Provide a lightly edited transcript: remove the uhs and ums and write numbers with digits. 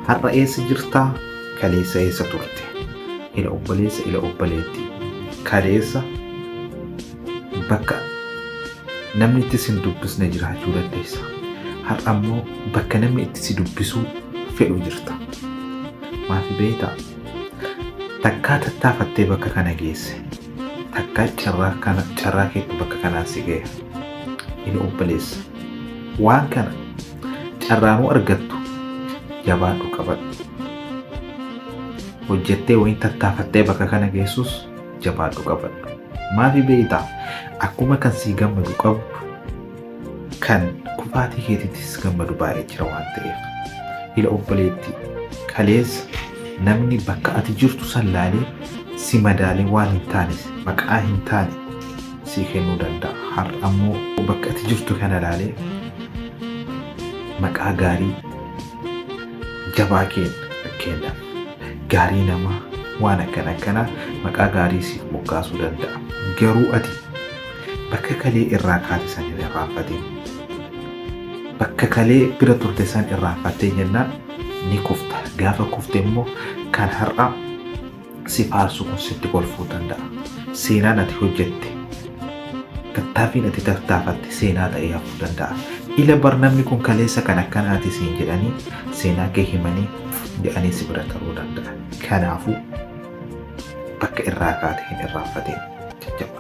Har'a eessa jirtaa? Kaleessa eessa turte? Ila obboleessa, ila obboleettii. Kaleessa bakka namni itti sin dubbisne jiraachuu dandeessa. Har'a immoo bakka namni itti si dubbisuu fedhu jirta. Maafi beektaa? Takkaa tattaafattee bakka kana geesse. Takkaa carraa kana carraa keetu bakka kanaan si ga'e. Ila obboleessa. Waan kana carraanuu argattu jabaadhu qabadhu. Hojjettee wayin tattaafattee bakka kana geessus jabaadhu qabadhu. Maafi beektaa? Akkuma kan sii gammadu qabdu kan kufaatii keetiittis gammadu baay'ee jira waan ta'eef. Ila obboleettii, kaleessa namni bakka ati jirtu san laalee si madaalee waan hin taane, maqaa hin taane sii kennuu danda'a. Har'a ammoo bakka ati jirtu kana laalee maqaa gaarii jabaa kenna, fakkeenyaaf gaarii namaa waan akkana akkanaa maqaa gaarii siif moggaasuu danda'a. Garuu ati bakka kalee irraa kaate san hin irraanfatin. Bakka kalee bira turte san irraanfattee jennaan ni kufta. Gaafa kufte immoo kan har'a si faarsu kun sitti kolfuu danda'a. Seenaan ati hojjette, tattaaffiin ati tattaafatte seenaa ta'ee hafuu danda'a. Ila bar namni kun kaleessa kan akkanaati siin jedhanii seenaa kee himanii jedhanii si bira taruu danda'a. Kanaafuu bakka irraa kaate hin irraanfatin. Jajjabaadhu.